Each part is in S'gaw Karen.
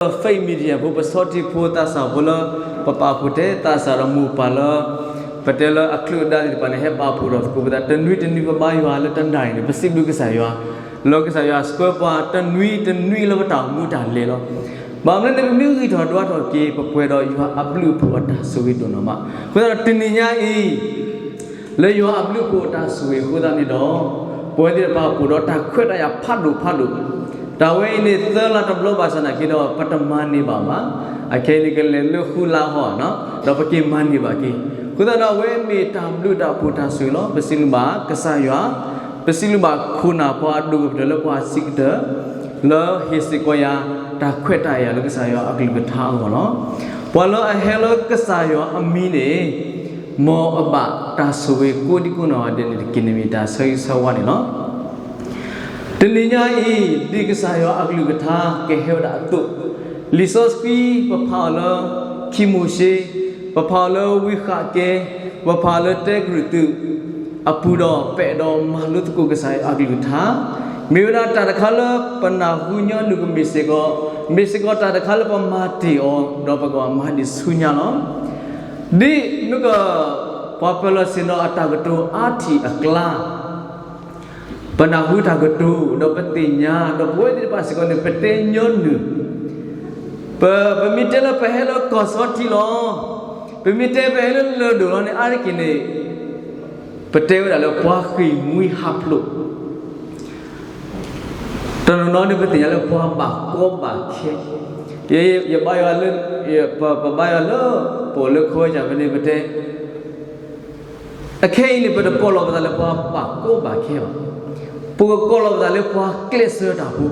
fake media ဖိ ပဆီထံဖိသးစၢ်ဖိလၢ ပပာ်ဖှိၣ်ထဲသးစၢ်ဒီးမိၢ်ပၢ်လၢ ပတဲလၢအချၢၣ်အဒါသ့ၣ်တဖၣ်န့ၣ် ဟဲပာ်ဖှိၣ်ထီၣ်သကိးပသး တနွံတနွံပဘါယွၤလၢတနၤအံၤန့ၣ် ပစံးဘျုးကစၢ်ယွၤ လၢကစၢ်ယွၤဆှၢပှၤတနွံတနွံလၢပတၢ်အိၣ်မူတၢ်လဲၤလီၤ. ဘၣ်မနုၤန့ၣ် ပမ့ၢ်ဂံၢ်ထီၣ်ဒွးထီၣ်က့ၤ ပပှဲၤဒီးယွၤအဘျုးအဖှိၣ်အတၢ်ဆိၣ်ဂ့ၤဒိၣ်နီၢ်မး. အဃိသတးဒီးတနံၤညါအံၤ လၢယွၤအဘျုးအဖှိၣ်အတၢ်ဆိၣ်ဂ့ၤအဃိသတးန့ၣ်ဒီး ပဝဲသ့ၣ်တဖၣ်အိၣ်ဒီးတၢ်ခွဲးတၢ်ယာ်ဖးဒိၣ်ဖးဒိၣ်, တၢ်ဝဲအံၤန့ၣ် သၢလါတဘျီဘၣ်ဆၣ်နာ်က့ဒီး ပတမၤန့ၢ်ဘၣ်ဘၣ်. အခဲအံၤန့ၣ်ကလဲၤလၢဃုလါဟီၣ်နီၤ ဒီးပက့ၤမၤန့ၢ်ဘၣ်က့ၤ. အဃိသတးဒီး အဝဲမ့ၢ်တၢ်ဘျုးတၢ်ဖှိၣ်တၢ်ဆိၣ်ဂ့ၤလီၤ. ပစံးဘျုးဘၣ်ကစၢ်ယွၤ, ပစံးဘျုးဘၣ်ခိၣ်နၢ်ပှၤအဒိၣ်ကတၢၢ်လၢပှၤစံးကတၢၢ် လၢဟ့ၣ်စ့ၢ်ကီးယၤ တၢ်ခွဲးတၢ်ယာ်လၢကစၢ်ယွၤအကလုၢ်ကထါအဂီၢ်လီၤ. ပှၤလၢအဟဲလၢကစၢ်ယွၤအမံၤန့ၣ် မ်အဘၣ်တၢ်ဆိၣ်ဂ့ၤကိးဒံကိးနီၢ်ဂၤဒဲးန့ၣ်တက့ၢ်န့ၣ်မ့ၢ်တၢ်ဆၢဂ့ၤဆၢဝါန့ၣ်လီၤ. တနံၤညါအံၤ ဒ်ကစၢ်ယွၤအကလုၢ်ကထါကဟဲဝဲဒၣ်အသိး, လံာ်စီဆှံပဖးအီၤလၢ ခံမိၤၡ့, ပဖးအီၤလၢဝံဃးကဲ, ပဖးအီၤလၢတၢကရံၣ်သူး အပူၤဒီး ပအဲၣ်ဒိးမၤလိသကိးကစၢ်ယွၤအကလုၢ်ကထါ, မ့ၢ်ဝဲဒၣ်တၢ်တခါလၢပနၢ်ဟူညီနုၢ်ကမ့ၢ်စ့ၢ်ကီး, မ့ၢ်စ့ၢ်ကီးတၢ်တခါလၢပမၤတ့ၢ်အီၤ ဒီးပကဘၣ်မၤဒံးဆူညါလီၤ. ဒ်မ့ၢ်က ပှၤပၢၤလီၢ်ဆ့ၣ်နီၤအတၢ်ကတိၤအါထံၣ်အကျါ ပနၢ်ဟူတၢ်ကတိၤ ဒီးပသ့ၣ်ညါ ဒီးပဝဲသ့ၣ်တဖၣ်စ့ၢ်ကီးန့ၣ် ပတဲညီနုၢ်, ပ ပမ့ၢ်တဲလၢပဟဲလၢကီၢ်စီထံလီၤ, ပမ့ၢ်တဲပဟဲလၢလၢၢ်ဒိၣ်လီၤန့ၣ် အါတက့ၢ်န့ၣ် ပတဲဝဲဒၣ်လၢပှၤဃ့ၢ်မှံဟးဖျိး, တနီၤနီၤန့ၣ် ပသ့ၣ်ညါလၢပှၤဘၣ်ကီဘၣ်ခဲ, ယ ယဘါယွၤလၢ ပ ပဘါယွၤလၢ ပအိၣ်လၢခီဝဲကၢ်ဖဲန့ၣ် ပတဲ အခဲအံၤန့ၣ် ပတကိးလီၤပသးလၢပှၤဘၣ်ကီဘၣ်ခဲဘၣ်. ပကကိးလီၤပသးလၢပှၤကျဲးစၢးတၢ်ဖိ,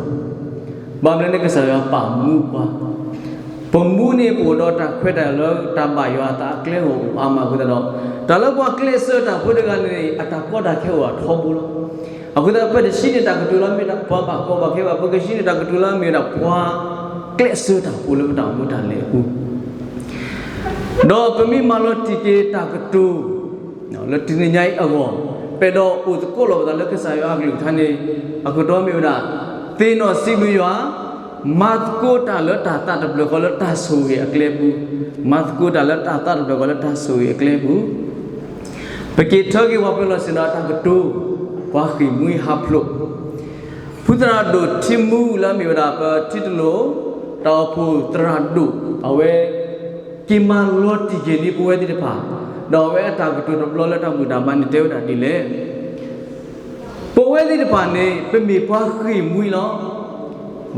ဘၣ်မနုၤန့ၣ် ကစၢ်ယွၤပာ်မူပှၤ, ပမူန့ၣ်ပအိၣ်ဒီးတၢ်ခွဲးတၢ်ယာ်လၢတၢ်ဘၣ်ယွၤအသးအကျဲအဂီၢ်အိၣ်အါမးအဃိသတးဒီး တၢ်လၢပှၤကျဲးစၢးတၢ်ဖိတဂၤန့ၣ် အတၢ်ကီတၢ်ခဲအိၣ်အထီဘိလီၤ. အဃိသတး ပတဟံးန့ၢ်တၢ်ကတိၤလၢမ့ၢ်ဒၣ်ပှၤဘၣ်ကီဘၣ်ခဲဘၣ်, ပကဟံးန့ၢ်တၢ်ကတိၤလၢမ့ၢ်ဝဲဒၣ်ပှၤကျဲးစၢးတၢ်ဖိလၢပတၢ်အိၣ်မူတၢ်လဲၤအပူၤ ဒီးပမ့ၢ်မၤလီၤတံၢ်က့ၤတၢ်ကတိၤ လၢတနံၤညါအံၤအဂီၢ်, ပအဲၣ်ဒိးအိၣ်သကိးလီၤပသးလၢကစၢ်ယွၤအကလုၢ်ကထါန့ၣ် အကတိၤမ့ၢ်ဝဲဒၣ် သ့ၣ်နီၣ်စံးဘျုးယွၤ, မၤသကိးတၢ်လၢတၢ်သးတဖျၢၣ်ဃီလၢတၢ်ဆိၣ်ဂ့ၤအကျဲပူၤ, မၤသကိးတၢ်လၢတၢ်သးတဖျၢၣ်ဃီလၢတၢ်ဆိၣ်ဂ့ၤအကျဲပူၤ ပက့ၤထၢက့ၤပှၤပၢၤလီၢ်ဆ့ၣ်နီၤအတၢ်ကတိၤ, ပှၤဃ့ၢ်မှံဟးဖျိး, ဖုသရၣ်ဒိၣ်ထံမူလၢအမ့ၢ်ဝဲဒၣ်ပထံတလိၣ် တၢ်အိၣ်ဖှိၣ်သရၣ်ဒိၣ် အဝဲ က့ၤမၤလီၤတံၢ်က့ၤလံပဝဲသ့ၣ်တဖၣ်, ဒီးအဝဲအတၢ်ကတိၤတဘျီလၢတၢ်ဘူၣ်တၢ်ဘါန့ၣ်တဲဝဲဒၣ်ဒ်လဲၣ် ပဝဲသ့ၣ်တဖၣ်န့ၣ် ပမ့ၢ်ပှၤဃ့ၢ်မှံလီၤ.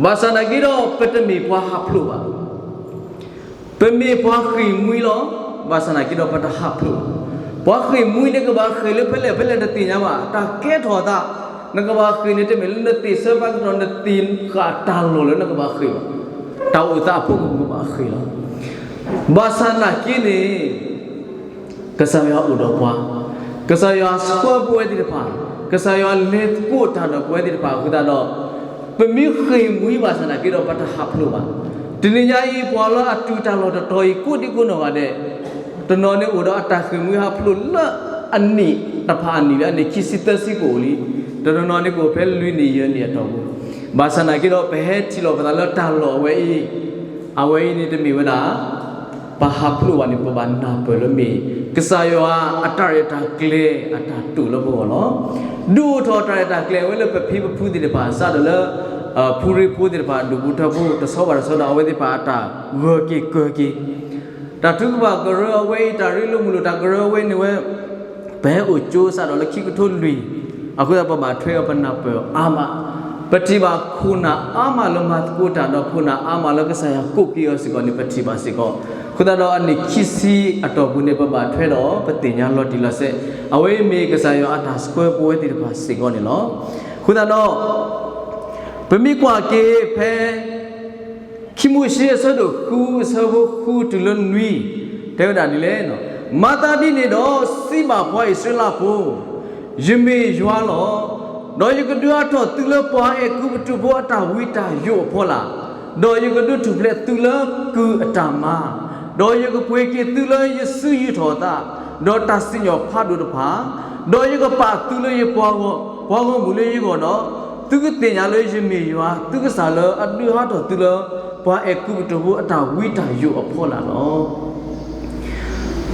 ဘၣ်ဆၣ်နာ်က့ဒီး ပတမ့ၢ်ပှၤဟးဖျိးဘၣ်. ပမ့ၢ်ပှၤဃ့ၢ်မှံလီၤ. ဘၣ်ဆၣ်နာ်က့ဒီး ပတဟးဖျိးဘၣ်. ပှၤဃ့ၢ်မှံန့ၣ် ကဘၣ်ဃ့ၢ်လၢဖဲလဲၣ်ဖဲလဲၣ်တသ့ၣ်ညါဘၣ်. တၢ်ကဲထီၣ်အသး နကဘၣ်ဃ့ၢ်န့ၣ် တမ့ၢ်လၢနသ့ၣ်ဆၢဖးကတီၢ် နသ့ၣ်ဃာ်တၢ်လီၢ်လၢနကဘၣ်ဃ့ၢ်ဘၣ်. တၢ်အိၣ်သးအဖီခိၣ်ကဘၣ်ဃ့ၢ်လီၤ. ဘၣ်ဆၣ်နာ်က့န့ၣ် ကစၢ်ယွၤအိၣ်ဒီးပှၤ, ကစၢ်ယွၤဆှၢပဝဲသ့ၣ်တဖၣ်, ကစၢ်ယွၤလဲၤသကိးတၢ်ဒီးပဝဲသ့ၣ်တဖၣ်အဃိသတးဒီး ပမ့ၢ်ဃ့ၢ်မှံဘၣ်ဆၣ်နာ်က့ဒီး ပတဟးဖျိးဘၣ်. တနံၤညါအံၤ ပှၤလၢအတုၤတၢ်လီၢ်တတီၤအံၤ ကိးဒံကိးနီၢ်ဂၤဒဲး, တနီၤန့ၣ်အိၣ်ဒီးအတၢ်ဃ့ၢ်မှံဟးဖျိးလၢအနံၣ်တဖၣ်အနံၣ်လၢအနံၣ်ခံဆံသၢဆံကအိၣ်လံ. တနီၤနီၤန့ၣ်ကအိၣ်ဖဲလွံၢ်နံၣ်ယဲၢ်နံၣ်အတီၢ်ပူၤ, ဘၣ်ဆၣ်နာ်က့ဒီး ပဟဲထံၣ်လီၤပသးလၢတၢ်လီၢ်အဝဲအံၤ, အဝဲအံၤန့ၣ်တမ့ၢ်ဝဲဒၣ် ပဟးဖျိးဘၣ်န့ၣ် ပဘၣ်နၢ်ပၢၢ်လၢမ့ၢ် ကစၢ်ယွၤအတၢ်ရဲၣ်တၢ်ကျဲၤအတၢ်တိာ်လၢပဂီၢ်လီၤ. ဒုးအိၣ်ထီၣ်တၢ်ရဲၣ်တၢ်ကျဲၤဝဲလၢပဖံပဖုသ့ၣ်တဖၣ် စးထီၣ်လၢ ဖုရ့ဖိသ့ၣ်တဖၣ် ဒူၣ်ဖိထၢဖိ တဆီဘၣ်တဆီဒီး အဝဲသ့ၣ်တဖၣ်အတၢ်ဂၢၢ်က့ၤကၢၢ်က့ၤ တၢ်ထုကဖၣ်ကရၢအဝဲအံၤ တၢ်ရ့လိာ်မုာ်လိာ်တၢ်ကရၢအဝဲန့ၣ်ဝဲ ပဟဲအိၣ်ကၠိစးထီၣ်လၢခံကထိလွံၢ်, အဃိသတးပဘၣ်ထွဲအီၤပနၢ်ပၢၢ်အါမး, ပထံၣ်ဘၣ်ခိၣ်နၢ်အါမးလၢမၤသကိးတၢ်ဒီးခိၣ်နၢ်အါမးလၢကစၢ်ယွၤကိးက့ၤအီၤစ့ၢ်ကီးန့ၣ် ပထံၣ်ဘၣ်စ့ၢ်ကီး, အဃိသတးဒီးအနံၣ်ခံဆံအတီၢ်ပူၤန့ၣ် ပဘၣ်ထွဲဒီးပသ့ၣ်ညါလီၤတံၢ်လီၤဆဲး, အဝဲအံၤမ့ၢ်ကစၢ်ယွၤအတၢ်ဆှၢပဝဲသ့ၣ်တဖၣ်စ့ၢ်ကီးန့ၣ်လီၤ. အဃိသတးဒီး ပမ့ၢ်ကွၢ်က့ၤဖဲ ခံမိၤၡ့အဆၢဒိၣ်ဃုအဆၢဖိဃုတုၤလၢနွံ, တဲဝဲဒၣ်ဒ်လဲၣ်, မၤသးဒ်န့ၣ်ဒီး စံးဘၣ်ပှၤအံၣ်စရ့လးဖိ, ယမ့ၢ်ယွၤလီၤ. ဒီးယကဒုးအါထီၣ်သုလၢပှၤအဲၤကူပတူးဖိအတၢ်ဝံတၢ်ယိးအဖီလာ်, ဒီးယကဒုးထူၣ်ဖျဲးသုလၢကုၢ်အတၢ်မၤ, ဒီးယကပှ့ၤက့ၤသုလၢယစုယူာ်ထီၣ်အသး, ဒီးတၢ်စံၣ်ညီၣ်ဖးဒိၣ်တဖၣ်, ဒီးယကပာ်သုလၢယပှၤဂီၢ်, ပှၤဂီၢ်မုၢ်လၢယဂီၢ်ဒီး, သုကသ့ၣ်ညါလၢယမ့ၢ်ယွၤ သုကစၢ်လၢအဒုးဟးထီၣ်သုလၢ ပှၤအဲၤကူပတူးဖိအတၢ်ဝံတၢ်ယိးအဖီလာ်လီၤ.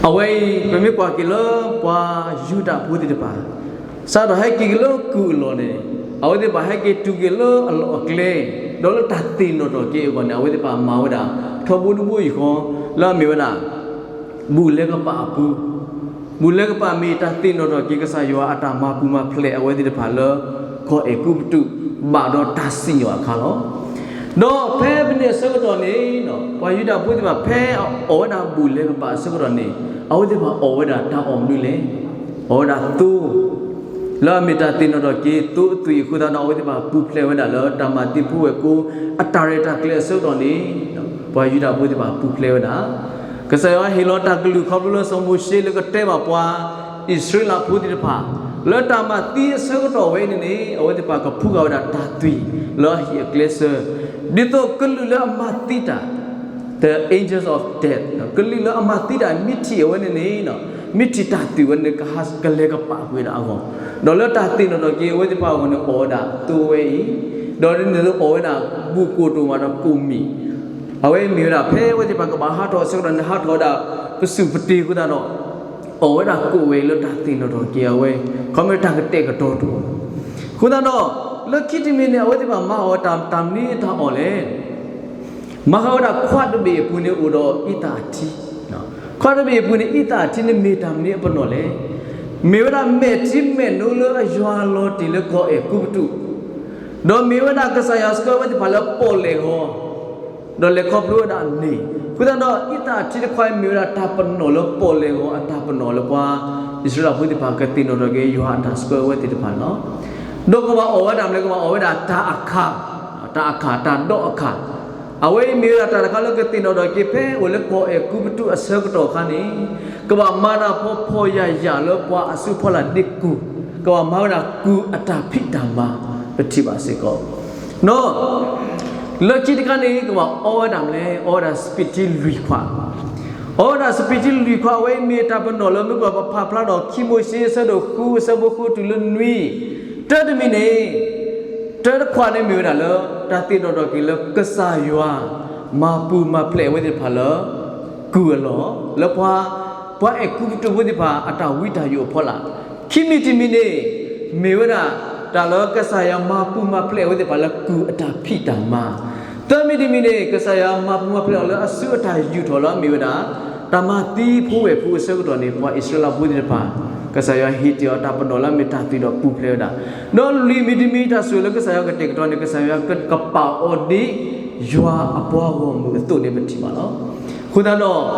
အဝဲအံၤ ပမ့ၢ်ကွၢ်က့ၤလၢပှၤယူဒၤဖိသ့ၣ်တဖၣ် စးထီၣ်ဟဲက့ၤက့ၤလၢကုၢ်အလီၢ်န့ၣ် အဝဲသ့ၣ်တဖၣ်ဟဲက့ၤတုၤက့ၤလၢအလီၢ်အကျဲ ဒီးလၢတၢ်သ့ၣ်နီၣ်ထီၣ်က့ၤအဂီၢ်န့ၣ် အဝဲသ့ၣ်တဖၣ်မၤဝဲဒၣ် ထီဘိတဘိယူၢ်ဃီ လၢအမ့ၢ်ဝဲဒၣ် ဘူၣ်လဲၤကပာ်အပူၤ, ဘူၣ်လဲၤကပာ်မ့ၢ်တၢ်သ့ၣ်နီၣ်ထီၣ်က့ၤကစၢ်ယွၤအတၢ်မၤပူၤမၤဖျဲးအဝဲသ့ၣ်တဖၣ်လၢ ကီၢ်အဲၤကူပတူး ဘၣ်ဒီးတၢ်စံၣ်ညီၣ်အခါလီၤ. ဒီးဖဲပနံၣ်အဆၢကတီၢ်န့ၣ် ပှၤယူဒၤဖိသ့ၣ်တဖၣ် ဖဲအအီၣ်ဝဲဒၣ်ဘူၣ်လဲၤကပာ်အဆၢကတီၢ်န့ၣ် အဝဲသ့ၣ်တဖၣ်အီၣ်ဝဲဒၣ်တၢ်အီၣ်မနုၤလဲၣ်. အီၣ်ဝဲဒၣ်သိ လၢအမ့ၢ်တၢ်သ့ၣ်နီၣ်ထီၣ်က့ၤသိအသွံၣ်အဃိသတးဒီး အဝဲသ့ၣ်တဖၣ်ပူၤဖျဲးဝဲဒၣ်လၢတၢ်မၤသံဖိဝဲၢ်ကိ အတၢ်ရဲၣ်တၢ်ကျဲၤအဆၢကတီၢ်န့ၣ် ပှၤယူဒၤဖိသ့ၣ်တဖၣ်ပူၤဖျဲးဝဲဒၣ် ကစၢ်ယွၤဟ့ၣ်လီၤတၢ်ကလုၢ်ခီဖျိလၢစီၤမိၤၡ့လၢကတဲဘၣ်ပှၤအံၣ်စရ့လးဖိသ့ၣ်တဖၣ် လၢတၢ်မၤသံအဆၢကတီၢ်ဝဲအံၤန့ၣ်န့ၣ် အဝဲသ့ၣ်တဖၣ်ကဖှူဃာ်ဝဲဒၣ်တၢ်သွံၣ်လၢအဟံၣ်အကျဲဆၢ ဒ်သိးကလုာ်လၢအမၤသံတၢ် the angels of death ကလုာ်လၢအမၤသံတၢ်မ့ၢ်ထံၣ်အဝဲန့ၣ်န့ၣ် မ့ၢ်ထံၣ်တၢ်သွံၣ်ဝဲန့ၣ် ကဟးကလဲၤကပာ်ကွံာ်ဒၣ်အဂီၢ် ဒီးလၢတၢ်သ့ၣ်နီၣ်ထီၣ်က့ၤအဝဲသ့ၣ်တဖၣ်အဂီၢ်န့ၣ် အီၣ်ဝဲဒၣ်သိဝဲအံၤ ဒီးဒ်န့ၣ်အသိးအီၣ်ဝဲဒၣ်ဘူၣ်ကိၣ်တိၣ်မးဒီးကိၣ်မံၣ် အဝဲမ့ၢ်ဝဲဒၣ်ဖဲအဝဲသ့ၣ်တဖၣ်ကဘၣ်ဟးထီၣ်အဆၢကတီၢ်န့ၣ် ဟးထီၣ်ဝဲဒၣ်ပစုၣ်ပတ့ၤအဃိသတးဒီး အီၣ်ဝဲဒၣ်ကိၣ်ဝဲအံၤလၢတၢ်သ့ၣ်နီၣ်ထီၣ်က့ၤအဝဲ ခီမ့ၢ်တၢ်ကတဲာ်ကတီၤတအိၣ် အဃိသတးဒီး လၢခံတမံၤန့ၣ် အဝဲသ့ၣ်တဖၣ်မၤအီၣ်ဝဲတၢ်မနုၤတၢ်အီၣ်လဲၣ် မၤဃာ်ဝဲဒၣ်ခွးတဘ့ၣ်အပူၤန့ၣ်အိၣ်ဒီးအံသၣ်အထံ ခွးတဘ့ၣ်အပူၤန့ၣ် အံသၣ်အထံန့ၣ်မ့ၢ်တၢ်မနုၤအပနီၣ်လဲၣ်. မ့ၢ်ဝဲဒၣ်မဲာ်ထံမဲာ်နိလၢအယွၤလီၤတ့ၢ်လၢကီၢ်အဲၤကူပတူး, ဒီးမ့ၢ်ဝဲဒၣ်ကစၢ်ယွၤဆှၢဝဲသ့ၣ်တဖၣ်လၢပီၣ်လဲၣ်ဂီၤ, ဒီးလဲၤခီဖျိဝဲဒၣ်န့ၣ်, အဃိသတးဒီး အံသၣ်အထံတခွါအံၤမ့ၢ်ဝဲဒၣ်တၢ်ပနီၣ်လၢပီၣ်လဲၣ်ဂီၤအတၢ်ပနီၣ်လၢပှၤအံၣ်စရ့လးဖိသ့ၣ်တဖၣ်ကသ့ၣ်နီၣ်ထီၣ်က့ၤယွၤအတၢ်ဆှၢဝဲသ့ၣ်တဖၣ်န့ၣ်လီၤ. ဒီးကဘၣ်အီၣ်ဝဲဒၣ်မနုၤလဲၣ်, ကဘၣ်အီၣ်ဝဲဒၣ်တၢ်အခၣ်, တၢ်အခၣ်, တၢ်ဒီးအခၣ်, အဝဲအံၤမ့ၢ်ဝဲဒၣ်တၢ်တခါလၢကသ့ၣ်နီၣ်ထီၣ်က့ၤဖဲအိၣ်လၢကီၢ်အဲၤကူပတူးအဆၢကတီၢ်အခါန့ၣ်, ကဘၣ်မၤတၢ်ဖှီၣ်ဖှီၣ်ယာ်ယာ်လၢပှၤအစုဖီလာ်ဒ့ကူၣ်, ကဘၣ်မၤဝဲဒၣ်ကူၣ်အတၢ်ဖံးတၢ်မၤ, ပထံၣ်ဘၣ်စ့ၢ်ကီး ဒီး လၢခံတခါန့ၣ် ကဘၣ်အီဝဲဒၣ်မနုၤလဲၣ်, အီဝဲဒၣ်စပံးထံလွံၢ်ခွး, အီဝဲဒၣ်စပံးထံလွံၢ်ခွး အဝဲအံၤမ့ၢ်တၢ်ပနီၣ်လၢမ့ၢ်ကွၢ်ပဖးဖျါဒီးခံမိၤၡ့အဆၢဒိၣ်ဃုအဆၢဖိဃုတုၤလၢနွံ, တၢတမံၤန့ၣ်, တၢတခွးန့ၣ်မ့ၢ်ဝဲဒၣ်လၢ တၢ်သ့ၣ်နီၣ်ထီၣ်က့ၤလၢကစၢ်ယွၤ မၤပူၤမၤဖျဲးအဝဲသ့ၣ်တဖၣ်လၢ ကုၢ်အလီၢ်, လၢပှၤ, ပှၤအဲၤကူပတူးဖိသ့ၣ်တဖၣ်အတၢ်ဝံတၢ်ယိးအဖီလာ်, ခံမံၤတမံၤန့ၣ်, မ့ၢ်ဝဲဒၣ် တၢ်လၢကစၢ်ယွၤမၤပူၤမၤဖျဲးအဝဲသ့ၣ်တဖၣ်လၢကုၢ်အတၢ်ဖံးတၢ်မၤ, သၢမံၤတမံၤန့ၣ် ကစၢ်ယွၤမၤပူၤမၤဖျဲးအီၤလၢအစုအတၢ်ယူာ်ထီၣ်လၢအမ့ၢ်ဝဲဒၣ် တၢ်မၤသံဖိဝဲၢ်ဖိအဆၢကတီၢ်န့ၣ် ပှၤအံၣ်စရ့လးဖိသ့ၣ်တဖၣ်, ကစၢ်ယွၤဟ့ၣ်တ့ၢ်အီၤတၢ်ပနီၣ်လၢအမ့ၢ်တၢ်သွံၣ်ဒီးပူၤဖျဲးဝဲဒၣ်, ဒီးလွံၢ်မံၤတမံၤတၢ်ဆိၣ်ဂ့ၤလၢကစၢ်ယွၤကတဲာ်ကတီၤန့ၣ် ကစၢ်ယွၤကပာ်အီၤဒ် ယွၤအပှၤဂီၢ်မုၢ်အသိးန့ၣ်ပထံၣ်ဘၣ်လီၤ. အဃိသတးဒီး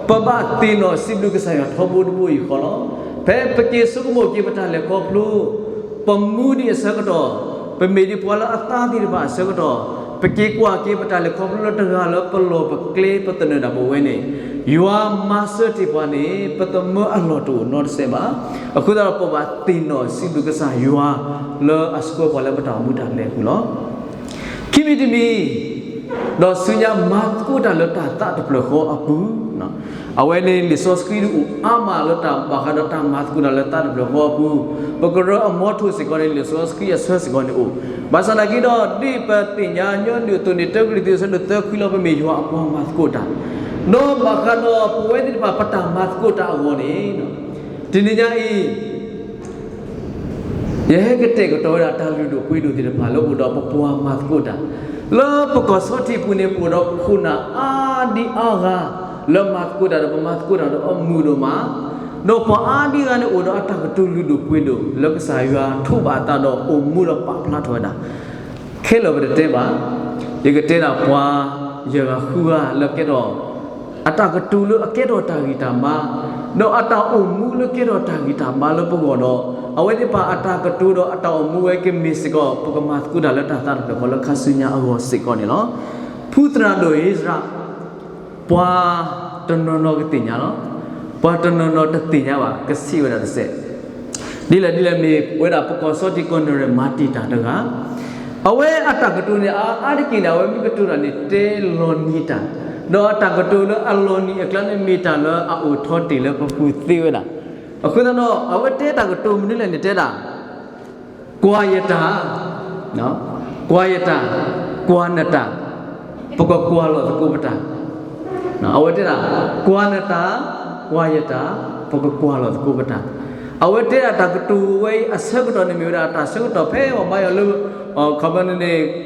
ပဘၣ်သ့ၣ်နီၣ်စံးဘျုးကစၢ်ယွၤထီဘိတဘိယူၢ်ဃီလီၤ. ဖဲပက့ၤဆိကမိၣ်က့ၤပတၢ်လဲၤခီဖျိ, ပမူဒံးအဆၢကတီၢ်, ပမ့ၢ်ဒံးပှၤလၢအသါသ့ၣ်တဖၣ်အဆၢကတီၢ်, ပက့ၤကွၢ်က့ၤပတၢ်လဲၤခီဖျိလၢတဂၤလၢပလီၢ်ပကျဲပသနၢၣ်ဒၣ်ပဝဲန့ၣ်, ယွၤမၤစၢၤတ့ၢ်ပှၤန့ၣ် ပသမၢအလီၢ်တအိၣ်နီတစဲးဘၣ်. အဃိသတးဒီးပဘၣ်သ့ၣ်နီၣ်စံးဘျုးကစၢ်ယွၤ လၢအဆှၢပှၤလၢပတၢ်အိၣ်မူတၢ်လဲၤအပူၤလီၤ. ခံမံၤတမံၤ, ဒီးဆူညါမၤသကိးတၢ်လၢတၢ်သးတဖျၢၣ်ဃီအပူၤ, အဝဲန့ၣ်လံာ်စီဆှံဒုးအိၣ်အါမးလၢတၢ်ဘၣ်ဃးဒီးတၢ်မၤသကိးတၢ်လၢသးတဖျၢၣ်ဃီအပူၤ, ပကရၢအမီထိၣ်စ့ၢ်ကီးန့ၣ် လံာ်စီဆှံအဆၢစ့ၢ်ကီးန့ၣ်အိၣ်, ဘၣ်ဆၣ်သနာ်က့ဒီး ဒ်ပသ့ၣ်ညါညီနုၢ်အသိးန့ၣ် တၢကရံၣ်သူးအဆၢဒိၣ်သၢခွံလီၤ ပမ့ၢ်ယွၤအပှၤမၤသကိးတၢ်, ဒီးဘၣ်ဃးဒီးပဝဲသ့ၣ်တဖၣ်ပတၢ်မၤသကိးတၢ်အဂီၢ်န့ၣ်, တနံၤညါအံၤ ယဟဲကတဲာ်ကတီၤဝဲဒၣ်တၢ်လုၢ်ဒိၣ်ပှ့ၤဒိၣ်သ့ၣ်တဖၣ်လၢအိၣ်ဒီးပပှၤမၤသကိးတၢ်, လၢပကီၢ်ဆီထံးပူၤန့ၣ် ပအိၣ်ဒီးခိၣ်နၢ်အါဒံအါဂၤ လၢမၤသကိးတၢ်ဒီးပမၤသကိးတၢ်ဒီးအီၤမုာ်ဒိၣ်မး, ဒီးပှၤအါဒံအါဂၤန့ၣ်အိၣ်ဒီးအတၢ်ကတိၤလုၢ်ဒိၣ်ပှ့ၤဒိၣ် လၢကစၢ်ယွၤထိးဘၣ်အသးဒီးအိၣ်မူဒီးပာ်ဖျါထီၣ်ဝဲဒၣ် ခဲလၢာ်ပတတဲဘၣ်, ယကတဲဒၣ်ပှၤယဲၢ်ဂၤဃုဂၤလၢကဲထီၣ် အတၢ်ကတိၤလၢအကဲထီၣ်တၢ်ဂံၢ်တၢ်ဘါ, ဒီးအတၢ်အိၣ်မူလၢကဲထီၣ်တၢ်ဂံၢ်တၢ်ဘါလၢပဂီၢ်ဒီး အဝဲသ့ၣ်တဖၣ်အတၢ်ကတိၤဒီးအတၢ်အိၣ်မူဝဲကမ့ၢ်စ့ၢ်ကီး ပကမၤသကိးတၢ်လၢတၢ်သးတဖျၢၣ်ဃီလၢခါဆူညါအဂီၢ်စ့ၢ်ကီးန့ၣ်လီၤ. ဖုသရၣ်ဒိၣ်အ့စရး ပှၤတနီၤနီၤကသ့ၣ်ညါလီၤ. ပှၤတနီၤနီၤတသ့ၣ်ညါဘၣ် ကဆံးဝဲဒၣ်တစဲး ဒ်လဲၣ်ဒ်လဲၣ်မ့ၢ်ဝဲဒၣ်ပကီၢ်ဆီထံးကီၢ်နရံၣ်မၤတံာ်တာ်တဂၤ, အဝဲအတၢ်ကတိၤန့ၣ် အါအါတက့ၢ်န့ၣ် အဝဲမ့ၢ်ကတိၤတၢ်န့ၣ် တဲလီၤနံၤတၢ်, ဒီးအတၢ်ကတိၤလၢအလီၤနံၤအကျါန့ၣ် မ့ၢ်တၢ်လၢအအိၣ်ထီၣ်တ့ၢ်လၢပပူၤသ့ဝဲဒၣ်. အဃိသတးဒီး အဝဲတဲတၢ်ကတိၤမနုၤလဲၣ်န့ၣ်တဲဒၣ် ကွၢ်ယတၢ်, ကွၢ်ယတၢ်, ကွၢ်နတၢ်, ပကကွၢ်လီၤသကိးပတၢ်. အဝဲတဲဒၣ်, ကွၢ်နတၢ်, ကွၢ်ယတၢ်, ပကကွၢ်လီၤသကိးပတၢ်. အဝဲတဲဒၣ်တၢ်ကတိၤဝဲအံၤအဆၢကတီၢ်န့ၣ်မ့ၢ်ဝဲဒၣ်တၢ်ဆၢကတီၢ်ဖဲပှၤဘါယွၤလၢ ခီပန့ၣ်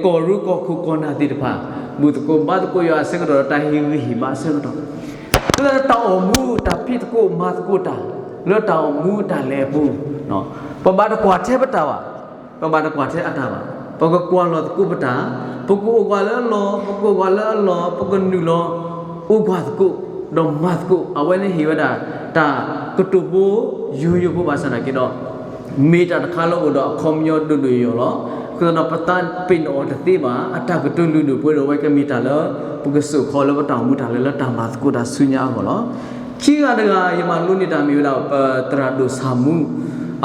ကီၢ်ရူကီၢ်ခိၣ်ကီၢ်နၢ်သ့ၣ်တဖၣ် ဘူၣ်သကိးဘါသကိးယွၤအဆၢကတီၢ်ဒီးတၢ်ဟ့ၣ်ဂံၢ်ဟ့ၣ်ဘါအဆၢကတီၢ်, လၢတၢ်အိၣ်မူတၢ်ဖံးသကိးမၤသကိးတၢ် လၢတၢ်အိၣ်မူတၢ်လဲၤအပူၤ, ပဘၣ်တကွၢ်ထဲပတၢ်ဘၣ်, ပဘၣ်တကွၢ်ထဲအတၢ်ဘၣ်, ပကကွၢ်လီၤသကိးပတၢ်, ပကအိၣ်ကွၢ်လၢအလီၢ်, ပကအိၣ်ကွၢ်လၢအလီၢ်, ပကနုာ်လီၤ အိၣ်ကွၢ်သကိး, ဒီးမၤသကိး, အဝဲန့ၣ်ဟ့ၣ်ဝဲဒၣ် တၢ်ကတိၤဖိ ယိယိဖိဘၣ်ဆၣ်သနာ်က့ဒီး မ့ၢ်တၢ်တခါလၢအိၣ်ဒီးအခီပညီဒိၣ်ဒိၣ်ယိာ်ယိာ်လီၤ. အဃိသတးဒီးပသးပ့ၤနီၣ်အီၤတသ့ဘၣ်, အတၢ်ကတိၤလုၢ်ဒိၣ်ပှ့ၤဒိၣ်ဝဲကမ့ၢ်တၢ်လၢ ပကစိာ်ခီလၢပတၢ်အိၣ်မူတၢ်လဲၤလၢတၢ်မၤသကိးတၢ်ဆူညါအဂီၢ်လီၤ. ခံဂၤတဂၤ ယမၤလိန့ၢ်တၢ်မ့ၢ်ဝဲဒၣ် ပသရၣ်ဒိၣ်ဆၣ်မူ,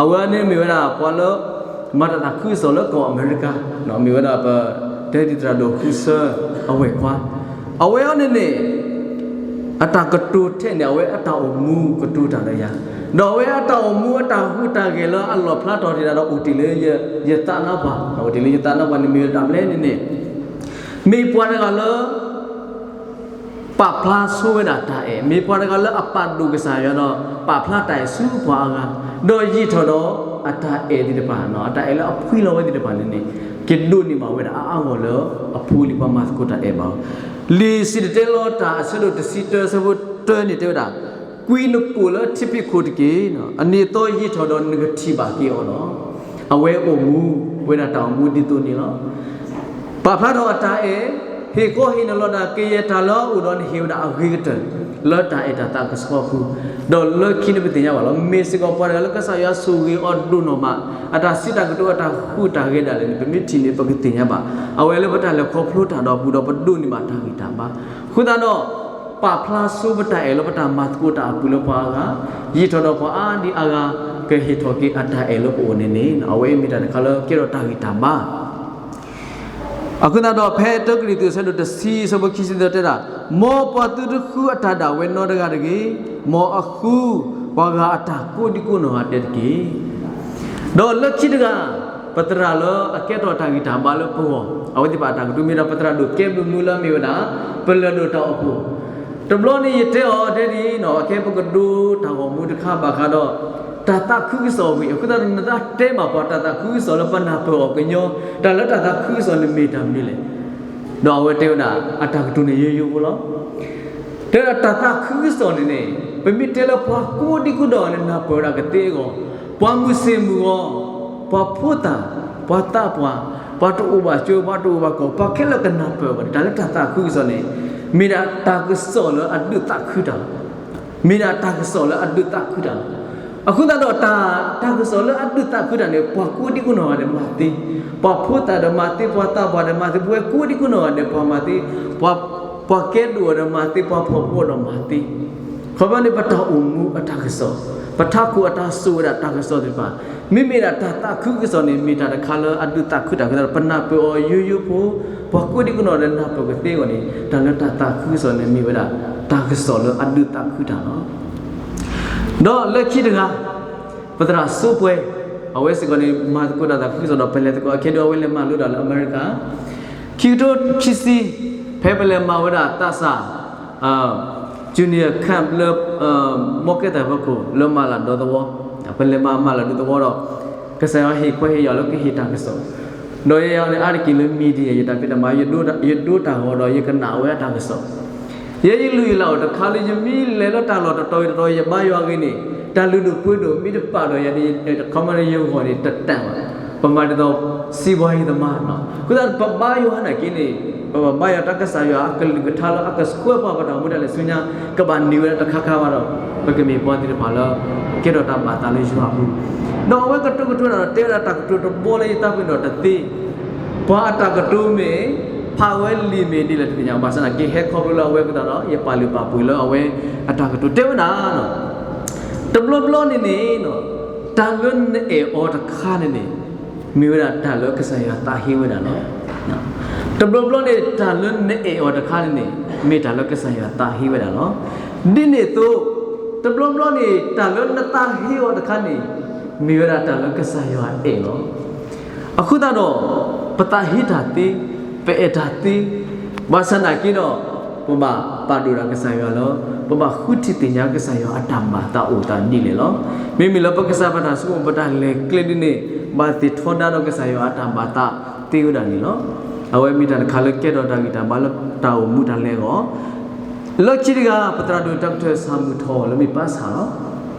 အဝဲန့ၣ်မ့ၢ်ဝဲဒၣ်ပှၤလၢ မၤတၢ်သးခုကစီၣ်လၢကီၢ်အမဲရကၤ, မ့ၢ်ဝဲဒၣ်ပ တဲဒ်သရၣ်ဒိၣ်ဃုဆၢအဝဲၢ်ခွါ, အဝဲအံၤန့ၣ်န့ၣ် အတၢ်ကတိၤထဲန့ၣ် အဝဲအတၢ်အိၣ်မူကတိၤတၢ်လၢယၤ, ဒီးအဝဲအတၢ်အိၣ်မူအတၢ်ဟူးတၢ်ဂဲၤလၢအလီၣ်ဖျါထီၣ်တ့ၢ်ဒၣ်ဒီးအိၣ်တ့ၢ်လၢယသးနါပှၢ်, အိၣ်တ့ၢ်လၢယသးနါပှၢ်န့ၣ်မ့ၢ်ဝဲဒၣ်တၢ်ဘျဲန့ၣ်န့ၣ် မ့ၢ်ပှၤတဂၤလၢ ပာ်ဖျါဆိဝဲဒၣ်တၢ်အဲၣ်, မ့ၢ်ပှၤတဂၤလၢအပာ်ဒိၣ်ကစၢ်ယွၤဒီး ပာ်ဖျါတၢ်အဲၣ်ဆူပှၤအဂၤ, ဒီးယံာ်ထီၣ်ဒီးအတၢ်အဲၣ်သ့ၣ်တဖၣ်, အတၢ်အဲၣ်လၢအဖှံလီၤဝဲသ့ၣ်တဖၣ်န့ၣ်န့ၣ် ကဒိးန့ၢ်ဘၣ်ဝဲဒၣ်အါအါဂီၢ်လၢအဖိလံၤပှၤမၤသကိးတၢ်အဲၣ်ဘၣ်. လံာ်စံၣ်တဲၤတဲလီၤတၢ်အဆၢဒိၣ်တဆံတၢအဆၢဖိတၢန့ၣ်တဲဝဲဒၣ်, ကွံနကိာ်လၢထံဖံးခိၣ်တက့ၢ်, အနံၤသီယံာ်ထီၣ်ဒီးနကထံၣ်ဘၣ်က့ၤအီၤလီၤ. အဝဲအိၣ်မူဝဲဒၣ်တၢ်အိၣ်မူဒ်သိးန့ၣ်လီၤ. ပာ်ဖျါထီၣ်အတၢ်အဲၣ်, ဟ့ၣ်ခီဟ့ၣ်နီၤလီၤတၢ်ကယဲၢ်တၢ်လၢအအိၣ်ဒီးနဟ့ၣ်ဝဲဒၣ်အဂ့ၤကတၢၢ် လၢတၢ်အဲၣ်တၢ်သးကဆှီအပူၤ, ဒီးလၢခံန့ၣ်ပသ့ၣ်ညါဘၣ်လီၤ. မ့ၢ်စ့ၢ်ကီးပှၤတဂၤလၢကစၢ်ယွၤဆိၣ်ဂ့ၤအီၤဒိၣ်နီၢ်မး, အတၢ်စံးတၢ်ကတိၤအတၢ်ဟူးတၢ်ဂဲၤဒၣ်လဲာ်န့ၣ် ပမ့ၢ်ထံၣ်န့ၣ် ပကသ့ၣ်ညါဘၣ်. အဝဲလၢပတၢ်လဲၤခီဖျိတၢ်ဒီးပူၤဒီးပဒိးန့ၢ်ဘၣ်တၢ်ဂံၢ်တၢ်ဘါ. အဃိသတးဒီး ပာ်ဖျါဆိပတၢ်အဲၣ်လၢပတၢ်မၤသကိးတၢ်အပူၤလၢပှၤအါဂၤ, ယံာ်ထီၣ်ဒီးပှၤအါဒံအါဂၤ ကဟ့ၣ်ထီၣ်က့ၤအတၢ်အဲၣ်လၢပအိၣ်န့ၣ်န့ၣ် အဝဲအံၤမ့ၢ်တၢ်တခါလၢကဲထီၣ်တၢ်ဂံၢ်တၢ်ဘါ. အဃိသတးဒီးဖဲတၢကရံၣ်သူးအဆၢဒိၣ်တဆံအဆၢဖိခံဆံသၢတဲဒၣ်, မ်ပှၤသုတဃုအတၢ်ဒၣ်ဝဲနီတဂၤတဂ့ၤ, မ်အဃုပှၤဂၤအတၢ်ကိးဒံကိးနီၢ်ဂၤဒဲးတက့ၢ်. ဒီးလၢခံတဂၤ, ပသရၣ်လၢအကဲထီၣ်တၢ်ဂံၢ်တၢ်ဘါလၢပဂီၢ်, အဝဲသ့ၣ်တဖၣ်အတၢ်ကတိၤမ့ၢ်ဒီးပသရၣ်ဒိၣ်ကဲဘျုးမူလၢအမ့ၢ်ဝဲဒၣ် ပလၢၢ်ဒိၣ်တၢ်အိၣ်ဖှိၣ်, တဘျီန့ၣ်ယတဲအီၤဒ်အံၤ, အခဲပကဒိတၢ်ဂီၤမူတခါဘၣ်ဃးဒီး တၢ်သးခုကစီၣ်ဝံၤ အဃိသတးဒီး နသးတဲဘၣ်ပှၤတၢ်သးခုကစီၣ်လၢပနၢ်ပၢၢ်အီၤကညီ, တၢ်လၢတၢ်သးခုကစီၣ်န့ၣ်မ့ၢ်တၢ်မနုၤလဲၣ်. ဒီးအဝဲတဲဝဲဒၣ် အတၢ်ကတိၤန့ၣ်ယိယိဖိလီၤ. တဲဒၣ်တၢ်သးခုကစီၣ်န့ၣ်န့ၣ် ပမ့ၢ်တဲလၢပှၤကိးဒံကိးနီၢ်ဂၤဒဲးနၢ်ပၢၢ်ဝဲဒၣ်ကသ့အဂီၢ်, ပှၤမုၢ်ဆ့ၣ်မုၢ်ဂီၤ, ပှၤဖိသၣ်, ပှၤသးပှၢ်, ပှၤတအိၣ်ဘၣ်ကၠိ, ပှၤတအိၣ်ဘၣ်ကီၢ်, ပှၤခဲလၢာ်ကနၢ်ပၢၢ်ဝဲဒၣ် တၢ်လၢတၢ်သးခုကစီၣ်န့ၣ် မ့ၢ်ဒၣ်တၢ်ကစီၣ်လၢအဒုးသးခုတၢ်လီၤ. မ့ၢ်ဒၣ်တၢ်ကစီၣ်လၢအဒုးသးခုတၢ်လီၤ. အဃိသတးဒီးတၢ်, တၢ်ကစီၣ်လၢအဒုးသးခုတၢ်န့ၣ် ပှၤကိးဒံကိးနီၢ်ဂၤဒဲးမၤသ့, ပှၤဖိသၣ်ဒီးမၤသ့, ပှၤသးပှၢ်ဒီးမၤသ့, ပဝဲကိးဒံကိးနီၢ်ဂၤဒဲးပှၤမၤသ့, ပှၤ, ပှၤကဲဒိၣ်အီၤဒီးမၤသ့, ပှၤဖှီၣ်ဖိဒီးမၤသ့. ခီဖျိန့ၣ် ပတၢ်အိၣ်မူအတၢ်ကစီၣ်, ပထးခိၣ်အတၢ်စိာ်ဝဲဒၣ်တၢ်ကစီၣ်သ့ၣ်တဖၣ်, မ့မ့ၢ်ဒၣ်တၢ်သးခုကစီၣ်န့ၣ် မ့ၢ်တၢ်တခါလၢအဒုးသးခုတၢ်အဃိသတးဒီး ပနၢ်ပၢၢ်အီၤယိယိဖိ, ပှၤကိးဒံကိးနီၢ်ဂၤဒဲးနၢ်ပၢၢ်ကသ့အဂီၢ်န့ၣ် တၢ်လၢတၢ်သးခုကစီၣ်န့ၣ်မ့ၢ်ဝဲဒၣ် တၢ်ကစီၣ်လၢအဒုးသးခုတၢ်လီၤ. ဒီးလၢခံတဂၤ, ပသရၣ်စိပှဲၤ, အဝဲစ့ၢ်ကီးန့ၣ် မၤသကိးတၢ်သးခုကစီၣ်ဒီး ပလဲၤသကိးအခဲဒုး အဝဲလဲၤမၤလိတၢ်လၢအမဲရကၤ, ခံကထိခံဆံ, ဖဲပလဲၤမၤဝဲဒၣ်သးစၢ် junior camp လၢ မီကဲသၣ်ဖီခိၣ် လၢမၤလၤဒီသဝီ, ပလဲၤမၤမၤလၤဒီသဝီဒီး ကစၢ်ယွၤဟ့ၣ်ခွဲးဟ့ၣ်ယာ်လၢကဟ့ၣ်တၢ်ကစီၣ်, ဒီးယဲယၤန့ၣ် အါတက့ၢ်လၢ media ယတၢ်ဖံးတၢ်မၤ, ယဒိတၢ်ဂီၤဒီး ယကနၣ်ဝဲအတၢ်ကစီၣ်, ယဲယလုၢ်ယလၢ်အိၣ်တခါလၢ ယမ့ၢ်လဲၤလၢတၢ်လီၢ်တတီၤတတီၤ ယဘါယွၤအဂ့ၢ်န့ၣ် တၢ်လုၢ်ဒိၣ်ပှ့ၤဒိၣ်မ့ၢ်တပာ်ဒီးယၤန့ၣ် ခီမီန့ၣ် ယဂီၢ်န့ၣ် တတၢ်ဘၣ်. ပမၤဒ်သိး စံးဘီယံၤသမါ, အဃိသတး ပဘါယွၤနာ်က့န့ၣ် ပဘါယွၤတၢ်ကစၢ်ယွၤအကလုၢ်ကထါလၢအကဆှၢပှၤပတၢ်အိၣ်မူဒၣ်လဲာ်ဆူညါ ကဘၣ်န့ၢ်ဝဲဒၣ်တခါခါဘၣ်ဒီး ပကမ့ၢ်ပှၤသ့ၣ်တဖၣ်လၢ ကဲထီၣ်တၢ်ဘၣ်သးလၢယွၤအပူၤ, ဒီးအဝဲကတိၤကတိၤတၢ်ဒီး တဲဝဲဒၣ်တၢ်ကတိၤတဘီလၢယသးပ့ၤနီၣ်တသ့, ပှၤအတၢ်ကတိၤမ့ၢ် ဖးဝဲလံာ်မ့ၢ်ဒ်လဲၣ်တသ့ၣ်ညါ, ဘၣ်ဆၣ်သနာ်က့ဟဲခီဖျိလၢအဝဲအဃိသတးဒီး ယပာ်လုၢ်ပာ်ပှ့ၤလၢအဝဲအတၢ်ကတိၤ တဲဝဲဒၣ် တဘျီဘျီန့ၣ်န့ၣ် တၢ်လၢနအဲၣ်အီၤတခါန့ၣ်န့ၣ် မ့ၢ်ဝဲဒၣ်တၢ်လၢကစၢ်ယွၤသးဟ့ဝဲဒၣ်လီၤ. တဘျီဘျီန့ၣ် တၢ်လၢနအဲၣ်အီၤတခါန့ၣ်န့ၣ် မ့ၢ်တၢ်လၢကစၢ်ယွၤသးဟ့ဝဲဒၣ်လီၤ. ဒ်န့ၣ်အသိး တဘျီဘျီန့ၣ် တၢ်လၢနသးဟ့အီၤတခါန့ၣ် မ့ၢ်ဝဲဒၣ်တၢ်လၢကစၢ်ယွၤအဲၣ်လီၤ. အဃိသတးဒီး ပသးဟ့တၢ်သ့, ပအဲၣ်တၢ်သ့, ဘၣ်ဆၣ်သနာ်က့ဒီး ပဘၣ်ပာ်ဒိၣ်ဒၣ်ကစၢ်ယွၤလၢ ပဘၣ်ဃုထံၣ်သ့ၣ်ညါကစၢ်ယွၤအတၢ်မၤအသးအိၣ်သးဒ်လဲၣ်လီၤ. မ့မ့ၢ်လၢပကစၢ်ပတၢ်ဆိကမိၣ် ပတၢ်လဲၤကျဲဒ်န့ၣ် ဘၣ်သ့ၣ်ထီဒါဒီးကစၢ်ယွၤအတၢ်မၤအသးသ့ဝဲဒၣ်န့ၣ်လီၤ. အဝဲမ့ၢ်တၢ်တခါလၢကဲထီၣ်တၢ်ဂံၢ်တၢ်ဘါလၢတၢ်အိၣ်မူတၢ်လဲၤအဂီၢ် လၢခံတဂၤ ပသရၣ်ဒိၣ်တၢ်ကထၢၣ်ဆၢမုၢ်ထီၣ်လၢမ့ၢ်ပၢ်ဆၣ်လီၤ.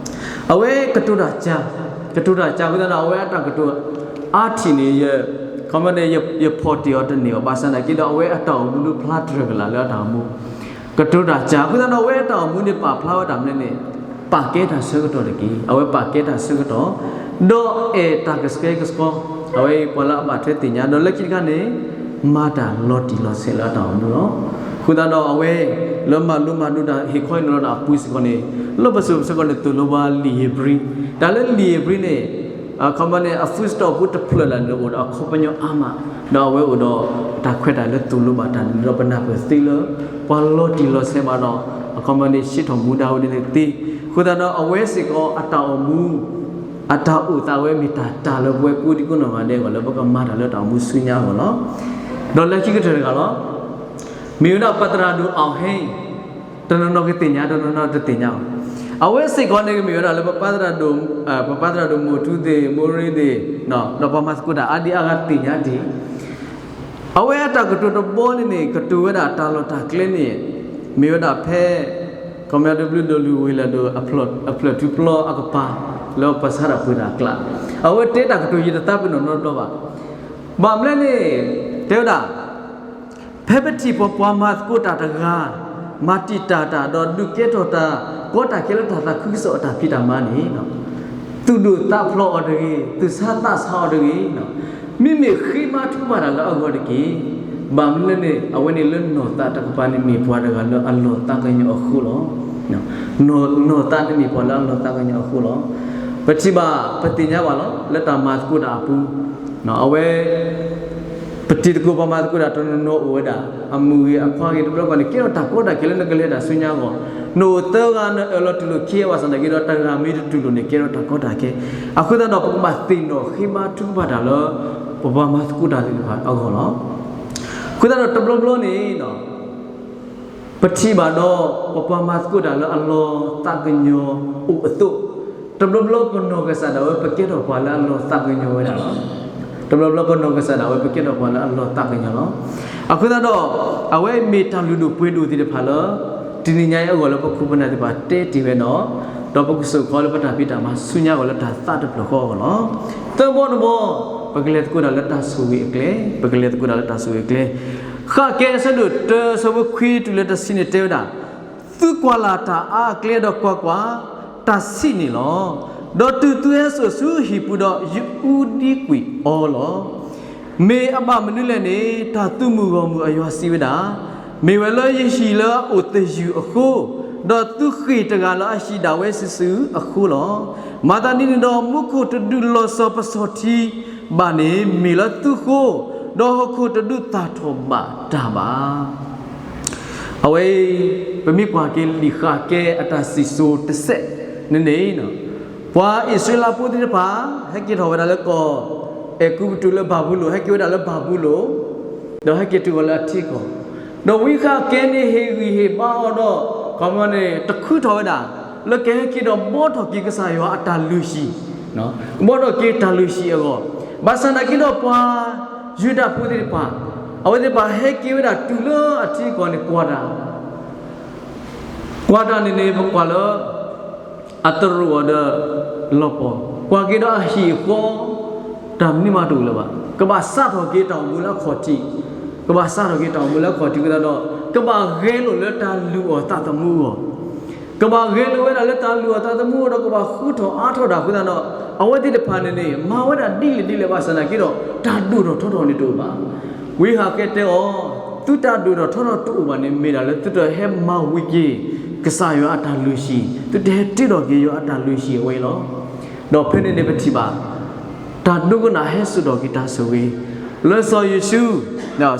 အဝဲကတိၤတၢ်ကၢ်, ကတိၤတၢ်ကၢ်အဃိသတးဒီး အဝဲအတၢ်ကတိၤအါထံၣ်န့ၣ် ယ ခီမီန့ၣ် ယဖီၣ်တ့ၢ်အီၤတန့ၢ်ဘၣ်. ဘၣ်ဆၣ်သနာ်က့ဒီး အဝဲအတၢ်အိၣ်မူဒုးဖျါတြၢၢ်ကလာ်လၢအတၢ်အိၣ်မူ ကတိၤတၢ်ကၢ်အဃိသတးဒီး အဝဲအတၢ်အိၣ်မူန့ၣ် ပာ်ဖျါဝဲဒၣ်မနုၤလဲၣ်န့ၣ် ပာ်ကဲတၢ်ဆၢကတီၢ်တက့ၢ်. အဝဲပာ်ကဲတၢ်ဆၢကတီၢ် ဒီးအဲၣ်တၢ်ကဆှဲကဆှီ အဝဲပှၤလၢအဘၣ်ထွဲသ့ၣ်ညါ ဒီးလၢခံတခါန့ၣ် မၤတၢ်လီၤတံၢ်လီၤဆဲးလၢအတၢ်အိၣ်မူလီၤ. အဃိသတးဒီးအဝဲ လၢမၤလိမၤဒိးတၢ်ဟ့ၣ်ခီဟ့ၣ်နီၤလီၤတၢ်အပူၤစ့ၢ်ကီးန့ၣ် လၢပစိၤပဆၢကတီၢ်န့ၣ် သိၣ်လိဘၣ်လံာ်ဧ့ၤဘြံၤ, တၢ်လၢလံာ်ဧ့ၤဘြံၤန့ၣ် အခီပညီန့ၣ် အ full stop ဖိတဖျၢၣ်လၢ်န့ၣ် အိၣ်ဒီးအခီပညီအါမး, ဒီးအဝဲအိၣ်ဒီးတၢ်ခွဲးတၢ်ယာ်လၢသိၣ်လိဘၣ်တၢ်န့ၣ်ဒီး ပနၢ်ပၢၢ်သ့လၢ ပှၤလီၤတံၢ်လီၤဆဲးဘၣ်ဒီး အခီပညီန့ၣ် ဆှၢထီၣ်မူဒါဝဲဒ်န့ၣ်သ့. အဃိသတးဒီးအဝဲစ့ၢ်ကီးအတၢ်အိၣ်မူ အတၢ်အိၣ်သးဝဲမ့ၢ်တၢ်တၢ်လၢပဝဲကိးဒံကိးနီၢ်ဂၤဒဲးအဂီၢ် လၢပကမၤတၢ်လၢတၢ်အိၣ်မူဆူညါအဂီၢ်လီၤ. ဒီးလၢခံကတၢၢ်တဂၤလီၤ. မ့ၢ်ဝဲဒၣ်ပသရၣ်ဒိၣ်အီၣ်ဟ့ၣ် တနီၤနီၤကသ့ၣ်ညါ တနီၤနီၤတသ့ၣ်ညါဘၣ်. အဝဲစ့ၢ်ကီးန့ၣ်ကမ့ၢ်ဝဲဒၣ်လၢပပၢ်သရၣ်ဒိၣ်, ပပၢ်သရၣ်ဒိၣ်မိၢ်ထူသ့ၣ် မိၢ်ရ့သ့ၣ်, ဒီးပှၤမၤသကိးတၢ်အါဒံအါဂၤသ့ၣ်ညါတ့ၢ် အဝဲအတၢ်ကတိၤတဘီန့ၣ်န့ၣ် ကတိၤဝဲဒၣ်တၢ်လီၢ်တၢ်ကျဲန့ၣ် မ့ၢ်ဝဲဒၣ်ဖဲ ကီၢ်မၠၣ်ဒိဘျုးဒီးလူၢ်ဝ့ၢ်လၢၢ်ဒိၣ် အဖျၢၣ်ထူဖျီအကပၤ လၢပှၤဆါတၢ်ပှ့ၤတၢ်ကျါ, အဝဲတဲတၢ်ကတိၤယံၤတသးပ့ၤနီၣ်နီတဘျီဘၣ်. ဘၣ်မနုၤလဲၣ်န့ၣ် တဲဝဲဒၣ် ဖဲပထံၣ်ပှၤပှၤမၤသကိးတၢ်တဂၤ မၤတံာ်တာ်တၢ် ဒီးဒုးကဲထီၣ်တၢ် ကီတၢ်ခဲလၢတၢ်သးခုကစီၣ်အတၢ်ဖံးတၢ်မၤန့ၣ် သူၣ်ဒိၣ်သးဖျိးအီၤတဂ့ၤ, သူၣ်ဆါသးဆါအီၤတဂ့ၤ, မ့မ့ၢ်ဃ့ဘါထုကဖၣ်တၢ်လၢအဂီၢ်တက့ၢ်. ဘၣ်မနုၤလဲၣ်န့ၣ် အဝဲန့ၣ်လၢနီၢ်သးတကပၤန့ၣ်မ့ၢ်ပှၤတဂၤလၢအလီၤသးကညီၤအဃိလီၤ. နီၢ်သးန့ၣ်မ့ၢ်ပှၤလၢအလီၤသးကညီၤအဃိလီၤ. ပထံၣ်ဘၣ် ပသ့ၣ်ညါဘၣ်လီၤ လၢတၢ်မၤသကိးတၢ်အပူၤ အဝဲ ပတံၤသကိးပှၤမၤသကိးတၢ်တနီၤနီၤအိၣ်ဝဲဒၣ် အမုၣ်ဂ့ၤအခွါဂ့ၤတဘျီဃီန့ၣ် ကဲထီၣ်တၢ်ကီတၢ်ခဲလၢနကလဲၤတၢ်ဆူညါအဂီၢ်, နအိၣ်သၢဂၤ နအၢၣ်လီၤတူၢ်လိာ်ခံဂၤဘၣ်ဆၣ်သနာ်က့ဒီး တဂၤမ့ၢ်တတူၢ်လိာ်န့ၣ် ကဲထီၣ်တၢ်ကီတၢ်ခဲ. အဃိသတးဒီး ပကဘၣ်သ့ၣ်နီၣ်ဃ့ဘါထုကဖၣ်တၢ်လၢ ပပှၤမၤသကိးတၢ်သ့ၣ်တဖၣ်အဂီၢ်လီၤ. အဃိသတးဒီးတဘျီဘျီန့ၣ် ပထံၣ်ဘၣ်ဒီး ပပှၤမၤသကိးတၢ်လၢအလီၤသးကညီၤအိၣ်အသိး, တဘျီဘျီပနီၢ်ကစၢ်ဒၣ်ဝဲ ပကဲထီၣ်ပှၤလၢအလီၤသးကညီၤဝဲဒၣ်လီၤ. တဘျီဘျီပနီၢ်ကစၢ်ဒၣ်ဝဲ ပကဲထီၣ်ပှၤလၢအလီၤသးကညီၤလီၤ. အဃိသတးဒီး အဝဲမ့ၢ်တၢ်လုၢ်ဒိၣ်ပှ့ၤဒိၣ်သ့ၣ်တဖၣ်လၢ တနံၤညါအံၤအဂီၢ်လၢပခိၣ်ပနၢ်သ့ၣ်တဖၣ် တဲတ့ၢ်ဝဲဒီး ဒီးပကစိာ်ခီလၢပတၢ်ဖံးတၢ်မၤဆူညါအဂီၢ်လၢတၢ်သးတဖျၢၣ်ဃီအဂီၢ်လီၤ. သၢဘီတဘီ ပကလဲၤသကိးတၢ်လၢတၢ်ဆိၣ်ဂ့ၤအကျဲ, ပကလဲၤသကိးတၢ်လၢတၢ်ဆိၣ်ဂ့ၤအကျဲ. ဃၣ်ကဲအဆၢဒိၣ်တၢ အဆၢဖိခွံတုၤလၢတဆံန့ၣ်တဲဝဲဒၣ်, သုကွၢ်လၢ်တၢ်အါအကျဲဒီးကွၢ်ကွၢ်, တၢ်ဆံးန့ၣ်လီၤ. ဒီးတုၤသုဟဲစိာ်ဆူဟံၣ်ပူၤဒီး ယအူဒံကွံာ်အီၤလီၤ. မ့ၢ်အဘၣ်မနုၤလဲၣ်န့ၣ် တၢ်သုးမုၢ်ဂီၢ်မုၢ်အယွၤစံးဝဲဒၣ်, မ့ၢ်ဝဲလၢယဟံၣ်လၢအအိၣ်သယုၢ်အဃိ, ဒီးသုဃ့ၢ်တဂၤလၢအဟံၣ်ဒၣ်ဝဲစုာ်စုာ်အဃိလီၤ. မၤသးဒ်န့ၣ်ဒီး မူခိၣ်တဒုးလီၤစီၤပစီၤထံဘၣ်န့ၣ် မ့ၢ်လၢသုဃိ, ဒီးဟီၣ်ခိၣ်တဒုးသၣ်ထီၣ်ဘၣ်တၢ်ဘၣ်. အဝဲအံၤ ပမ့ၢ်ကွၢ်က့ၤလံာ်ဃၣ်ကဲအတၢ်စံၣ်စိၤတစဲးန့ၣ်န့ၣ်, ပှၤအံၣ်စရ့လးဖိသ့ၣ်တဖၣ် ဟဲက့ၤထီၣ်ဝဲဒၣ်လၢကီၢ် အဲၤကူပတူးလၢဘၤဘူလိၣ်, ဟဲက့ၤဝဲဒၣ်လၢဘၤဘူလိၣ်, ဒီးဟဲက့ၤတုၤဃီၤလၢအထံကီၢ်, ဒီးဝံဃၣ်ကဲန့ၣ်ဟ့ၣ်ဂံၢ်ဟ့ၣ်ဘါအီၤဒီး ခီမီန့ၣ် တခုထီၣ်ဝဲဒၣ် လၢကဟဲက့ၤဒီးဘှီထီၣ်က့ၤကစၢ်ယွၤအတၢ်လုၢ်ဟံၣ်, ဘှီထီၣ်က့ၤတၢ်လုၢ်ဟံၣ်အဂီၢ်, ဘၣ်ဆၣ်သနာ်က့ဒီးပှၤယူဒၤဖိသ့ၣ်တဖၣ် အဝဲသ့ၣ်တဖၣ်ဟဲက့ၤဝဲဒၣ်တုၤလၢအထံကီၢ်န့ၣ် ကွၢ်တၢ် ကွၢ်တၢ်န့ၣ်န့ၣ် ပကွၢ်လၢ အတရူးအီၤဒီးလီၤပှီၢ်, ကွၢ်က့ၤဒီးအဟံၣ်အဃီ တၢ်မနုၤမးတအိၣ်လၢၤဘၣ်. ကဘၣ်စးထီၣ်က့ၤတၢ်အိၣ်မူလၢအခီၣ်ထံး, ကဘၣ်စးထီၣ်က့ၤတၢ်အိၣ်မူလၢအခီၣ်ထံးဝဲဒၣ်ဒီး ကဘၣ်ဂဲၤလိာ်လၢတၢ်လုၢ်အီၣ်သးသမူအဂီၢ်, ကဘၣ်ဂဲၤလိာ်ဝဲဒၣ်လၢတၢ်လုၢ်အီၣ်သးသမူအဂီၢ်ဒီး ကဘၣ်ဃုထီၣ်အါထီၣ်တၢ်အဃိသတးဒီး အဝဲသ့ၣ်တဖၣ်န့ၣ်န့ၣ် မၤဝဲဒၣ်ဒ်လဲၣ်ဒ်လဲၣ်ဘၣ်ဆၣ်သနာ်က့ဒီး တၢ်ဒိၣ်ထီၣ်ထီထီၣ်န့ၣ်တအိၣ်ဘၣ်. ဝံဃၣ်ကဲတဲအီၤ, သုတၢ်ဒိၣ်ထီၣ်ထီထီၣ်တအိၣ်ဘၣ်န့ၣ် မ့ၢ်ဒၣ်လၢသုတဟဲမၤဝံၤက့ၤ ကစၢ်ယွၤအတၢ်လုၢ်ဟံၣ်, သုတဟဲတ့ထီၣ်က့ၤယွၤအတၢ်လုၢ်ဟံၣ်အဝဲအံၤလီၤ. ဒီးဖဲန့ၣ်န့ၣ်ပထံၣ်ဘၣ် တၢ်ဒိကနၣ်ဟဲစိာ်ထီၣ်က့ၤတၢ်ဆိၣ်ဂ့ၤ လၢစီၤယိၤၡူ,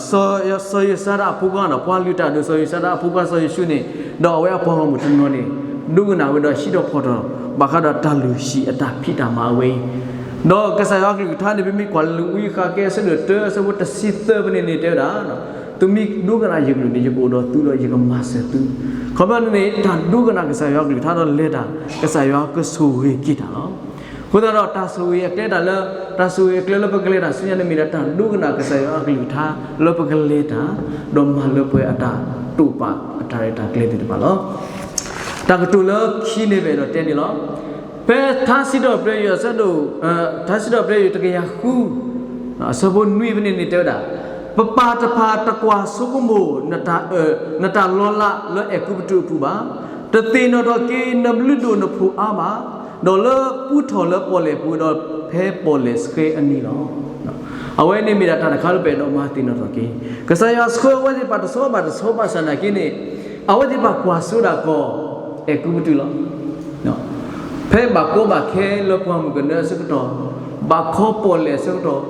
စီၤယိၤၡူဒီးအဖိခွါန့ၣ် ပှၤလုၢ်တၢ်ဒိၣ်စီၤယိၤၡူဒီးအဖိခွါစီၤယိၤၡူန့ၣ် ဒီးအဝဲအပှၤဂီၢ်မုၢ်တနီၤန့ၣ် ဒိကနၣ်ဝဲဒီးဟံးထီၣ်ဖီၣ်ထီၣ် ဘၣ်ဃးဒီးတၢ်လုၢ်ဟံၣ်အတၢ်ဖံးတၢ်မၤအဝဲအံၤ, ဒီးကစၢ်ယွၤအကလုၢ်ကထါန့ၣ် ပမ့ၢ်ကွၢ်လၢဝံဃၣ်ကဲအဆၢဒိၣ်တၢအဆၢဖိတဆံသၢဖဲန့ၣ်န့ၣ် တဲဝဲဒၣ် သုမ့ၢ်ဒိကနၣ်ယကလုၢ်န့ၣ် ယကအိၣ်ဒီးသုဒီးယကမၤစၢၤသု. ခီဖျိန့ၣ် တၢ်ဒိကနၣ်ကစၢ်ယွၤကလုၢ်ကထါဒီးလဲၤတၢ် ကစၢ်ယွၤကဆိၣ်ဂ့ၤက့ၤတၢ်လီၤ. အဃိသတးဒီး တၢ်ဆိၣ်ဂ့ၤအကျဲတၢ်လၢ တၢ်ဆိၣ်ဂ့ၤအကျဲလၢပကလဲၤတၢ်ဆူညါန့ၣ်မ့ၢ်ဒၣ် တၢ်ဒိကနၣ်ကစၢ်ယွၤအကလုၢ်ကထါ လၢပကလဲၤတၢ် ဒီးမၤလၢပှဲၤအတၢ်တိာ်ပာ်အတၢ်ရဲၣ်တၢ်ကျဲၤသ့ၣ်တဖၣ်လီၤ. တၢ်ကတိၤလၢခံန့ၣ် ပအဲၣ်ဒိးတဲန့ၣ်လီၤ. ဖဲထါစံးထီၣ်ပတြၢၤယွၤအဆၢဒိၣ်, ထါစံးထီၣ်ပတြၢၤယွၤတကယၤဃု အဆၢဖိနွံဖဲန့ၣ်န့ၣ်တဲဝဲဒၣ်, ပပၢ်တဖၣ်တကွၢ်ဆိကမိၣ် နတၢ်လီၤလးလၢအဲၤကူပတူးအပူၤဘၣ်. တသ့ၣ်နီၣ်ထီၣ်က့ၤနဘျုးဒိၣ်နဖှိၣ်အါဘၣ်, ဒီးလၢပူထီၣ်လၢပီၣ်လဲၣ်ပူၤဒီးဖဲပီၣ်လဲၣ်ဆှဲအနံၤလီၤ. အဝဲန့ၣ်မ့ၢ်ဒၣ်တၢ်တခါလၢပအဲၣ်ဒိးမၤသ့ၣ်နီၣ်ထီၣ်က့ၤ ကစၢ်ယွၤဆှၢအဝဲသ့ၣ်တဖၣ်တဆီဘၣ်တဆီဘၣ်ဆၣ်နာ်က့န့ၣ် အဝဲသ့ၣ်တဖၣ်ကွၢ်ဆိဒၣ်ကီၢ် အဲၤကူပတူးလီၤ. ဖဲဘၣ်ကီဘၣ်ခဲလၢပှၢ်မုၢ်ကနၢအဆၢကတီၢ်, ဘၣ်ခီပီၣ်လဲၣ်အဆၢကတီၢ်,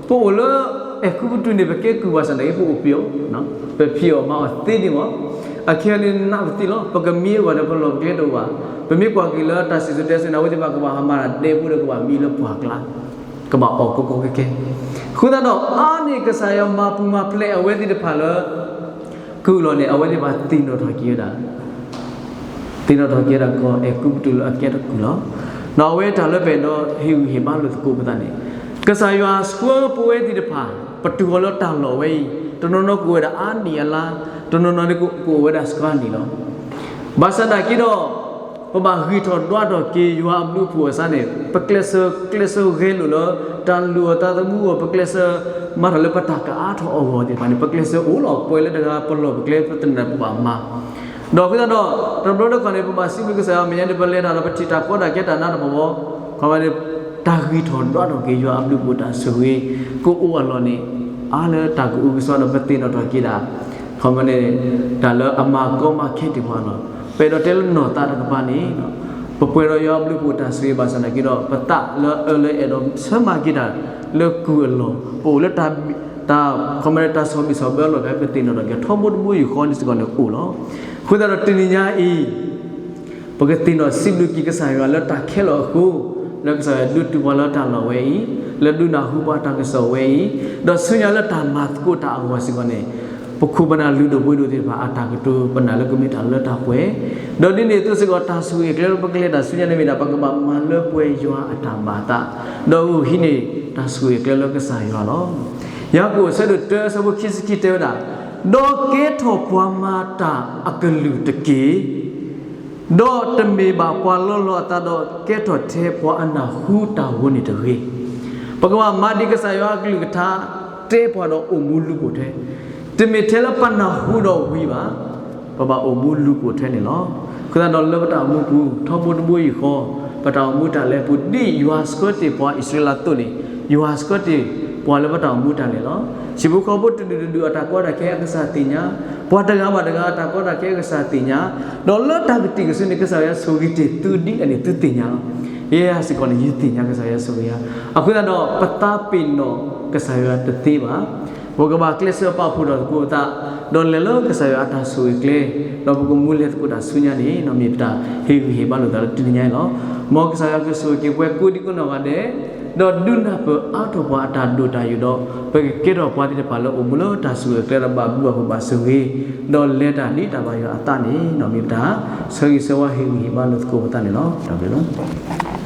ပအိၣ်လၢအဲၤကူပတူးန့ၣ် ပကဲကုၢ်ဘၣ်ဆၣ်နာ်က့ ပအိၣ်ပှဲၤအီၤ, ပဖံးအီၣ်မၤအီၣ်သ့ဒံးမး, အခဲအံၤန့ၣ်နးပသံလီၤ. ပကမံအဂီၢ်န့ၣ် ပလီၢ်ပကျဲတအိၣ်ဘၣ်. ပမ့ၢ်ကွၢ်က့ၤလၢတၢ်စံၣ်စိၤတဲစိၤန့ၣ် အဝဲသ့ၣ်တဖၣ်ကဘၣ်ဟးမၤတၢ်ဒဲဖိဒီးကဘၣ်မံလၢပှၢ်ကျါ ကဘၣ်အီၣ်ကီကီခဲခဲ. အဃိသတးဒီး အါန့ၢ်ကစၢ်ယွၤမၤပူၤမၤဖျဲးအဝဲသ့ၣ်တဖၣ်လၢ ကုၢ်လီၤန့ၣ် အဝဲသ့ၣ်တဖၣ်သ့ၣ်နီၣ်ထီၣ်က့ၤဝဲဒၣ်, သ့ၣ်နီၣ်ထီၣ်က့ၤဝဲဒၣ်ကီၢ်အဲၤကူပတူးလၢအကဲတကုၢ်လီၤ. ဒီးအဝဲတၢ်လၢပအဲၣ်ဒိးဟ့ၣ်ဂံၢ်ဟ့ၣ်ဘါလိာ်သကိးပသးန့ၣ်, ကစၢ်ယွၤဆှၢပဝဲသ့ၣ်တဖၣ် ပတုၤဃီၤလၢတၢ်လီၢ်ဝဲအံၤ, တနီၤနီၤကအိၣ်ဝဲဒၣ်အါနံၣ်အလါ, တနီၤနီၤန့ၣ်ကအိၣ်ဝဲဒၣ်စှၤနံၣ်လီၤ. ဘၣ်ဆၣ်နာ်က့ဒီး ပဘၣ်ဂံၢ်ထီၣ်ဒွးထီၣ်က့ၤယွၤအဘျုးအဖှိၣ်အစးန့ၣ် ပကျဲးစၢးကျဲးစၢးဂဲၤလိာ်လၢ တၢ်လုၢ်အီၣ်သးသမူအဂီၢ်, ပကျဲးစၢးမၤတၢ်လၢပတၢ်ကအါထီၣ်အဂီၢ်သ့ၣ်တဖၣ်န့ၣ် ပကျဲးစၢးအိၣ်လီၤပှဲၤလၢတဂၤ ပလီၢ်ပကျဲ ပသနၢၣ်ပဘၣ်မၤ. ဒီးအဃိသတးဒီး တဘျီတခီၣ်န့ၣ် ပဘၣ်စံးဘျုးကစၢ်ယွၤ မဲာ်ညါန့ၣ် ပလဲၤတၢ်ဒီးပထံၣ်တၢ်ကီတၢ်ခဲတၢ်နးတၢ်ဖှီၣ်ဘီ, ခီမ့ၢ်န့ၣ် တၢ်ဂံၢ်ထီၣ်ဒွးထီၣ်က့ၤယွၤအဘျုးအဖှိၣ်တၢ်ဆိၣ်ဂ့ၤ ကအိၣ်အလီၢ်န့ၣ် အါလၢတၢ်ကအုကစွါဒီး ပသ့ၣ်နီၣ်ထီၣ်က့ၤဒၣ် ခီမ့ၢ်န့ၣ် တၢ်လၢအမၤကီမၤခဲတ့ၢ်ပှၤလီၤ. ပအဲၣ်ဒိးတဲလၢနီၢ်သးတကပၤန့ၣ် ပပှဲၤဒီးယွၤအဘျုးအဖှိၣ်တၢ်ဆိၣ်ဂ့ၤဘၣ်ဆၣ်နာ်က့ဒီး ပသးလၢအၢလၢအဲၣ်ဒိးဆၢမၤက့ၤတၢ်လၢကုၢ်အလီၢ်, ပအိၣ်လၢတၢ် ခီမ့ၢ်န့ၣ် တၢ်ဆီၣ်ဘံၣ်ဆီၣ်ဘၢအလီၢ် ပသ့ၣ်နီၣ်ထီၣ်က့ၤ ထီဘိတဘိယူၢ်ဃီန့ၣ်စ့ၢ်ကီးန့ၣ်အိၣ်လီၤ. အဃိသတးဒီးတနံၤညါအံၤ ပကသ့ၣ်နီၣ်စံးဘျုးက့ၤကစၢ်ယွၤလၢတၢ်ခဲလၢာ်အဃိ, လၢကစၢ်ယွၤဒုးတုၤပှၤလၢတၢ်လီၢ်ဝဲအံၤ, လၢဒုးနၢ်ဟူပှၤတၢ်ကစီၣ်ဝဲအံၤ, ဒီးဆူညါလၢတၢ်မၤသကိးတၢ်အဂီၢ်စ့ၢ်ကီးန့ၣ်, ပခိၣ်ပနၢ်လုၢ်ဒိၣ်ပှ့ၤဒိၣ်သ့ၣ်တဖၣ် အတၢ်ကတိၤပနၢ်လၢကမ့ၢ်တၢ်လၢတၢ်ပှဲၤ, ဒီးဒ်န့ၣ်အသိးစ့ၢ်ကီး တၢ်ဆိၣ်ဂ့ၤအကျဲလၢပကလဲၤတၢ်ဆူညါန့ၣ်မ့ၢ်ဒၣ် ပကဘၣ်မၤလၢပှဲၤယွၤအတၢ်ဘၣ်အသး, ဒီးအိၣ်ဟံးန့ၢ်တၢ်ဆိၣ်ဂ့ၤအကျဲလၢကစၢ်ယွၤလီၤ. ယၤကိာ်အဆၢဒိၣ်တၢအဆၢဖိခံဆံခံတဲဝဲဒၣ်, ဒီးကဲထီၣ်ပှၤမၤတၢ်အကလုၢ်တက့ၢ်. ဒီးတမ့ၢ်ဘၣ်ပှၤလီၤလီၤအသးဒီး ကဲထီၣ်ထဲပှၤအနၢ်ဟူတၢ်ဂီၤန့ၣ်တဂ့ၤ. ပကဘၣ်မၤဒ်ကစၢ်ယွၤအကလုၢ်ကထါ တဲပှၤဒီးအိၣ်မူလူၤပိာ်ထွဲ, တမ့ၢ်ထဲလၢပနၢ်ဟူဒီးဝံၤဘၣ်, ပဘၣ်အိၣ်မူလူၤပိာ်ထွဲန့ၣ်လီၤ. အဃိသတးဒီးလၢပတၢ်အိၣ်မူပူၤ ထီဘိတဘိယူၢ်ဃီ, ပတၢ်အိၣ်မူတၢ်လဲၤပူၤ ဒ်ယွၤဆှၢတ့ၢ်ပှၤအံၣ်စရ့လးအသိးန့ၣ်, ယွၤဆှၢတ့ၢ်ပှၤလၢပတၢ်အိၣ်မူတၢ်လဲၤလီၤ. ဟံၣ်ဖိဃီဖိတဒူၣ်တဒူၣ်အတၢ်ကီတၢ်ခဲအကစၢ်သ့ၣ်ညါ, ပှၤတဂၤဘၣ်တဂၤအတၢ်ကီတၢ်ခဲအကစၢ်သ့ၣ်ညါ, ဒီးလၢတၢ်ကတံာ်ကစုန့ၣ် ကစၢ်ယွၤဆိၣ်ဂ့ၤတ့ၢ်သုဒ်လဲၣ်န့ၣ် သုသ့ၣ်ညါလီၤ. ယဲယၤစ့ၢ်ကီးန့ၣ် ယသ့ၣ်ညါကစၢ်ယွၤဆိၣ်ဂ့ၤယၤ, အဃိသတးဒီး ပသးပ့ၤနီၣ်ကစၢ်ယွၤတသ့ဘၣ်. ပကဘၣ်ကျဲးစၢးပာ်ဖှိၣ်ထီၣ်သကိးပသး, ဒီးလဲၤလၢကစၢ်ယွၤအတၢ်ဆိၣ်ဂ့ၤကျဲ, ဒီးပကမူလဲၤသကိးတၢ်ဆူညါန့ၣ် မ့ၢ်ပတၢ်ဟ့ၣ်ဂံၢ်ဟ့ၣ်ဘါလိာ်သးလၢတနံၤညါအံၤလီၤ. မ်ကစၢ်ယွၤကဆိၣ်ဂ့ၤက့ၤပှၤကိးဒံကိးနီၢ်ဂၤဒဲး, ဒီးဒုးနၢ်ပၢၢ်အါထီၣ်ပှၤအတၢ်ဒိၣ်တၢ်ယိာ်ဒီး ပကကဲထီၣ်ပှၤသ့ၣ်တဖၣ်လၢအိၣ်မူလၢတၢ်ဆိၣ်ဂ့ၤအကျဲဒီးဘၣ်ဘျုးဘၣ်ဖှိၣ်ဘၣ်ဆိၣ်ဂ့ၤ, ဒီးလဲၤတၢ်ဒ်တၢ်ဘၣ်ယွၤအသးန့ၣ် မ့ၢ်ပတၢ်ဆၢဂ့ၤဆၢဝါဟ့ၣ်ဂံၢ်ဟ့ၣ်ဘါလိာ်သကိးပသးန့ၣ်လီၤ. တၢ်ဘျုးလီၤ.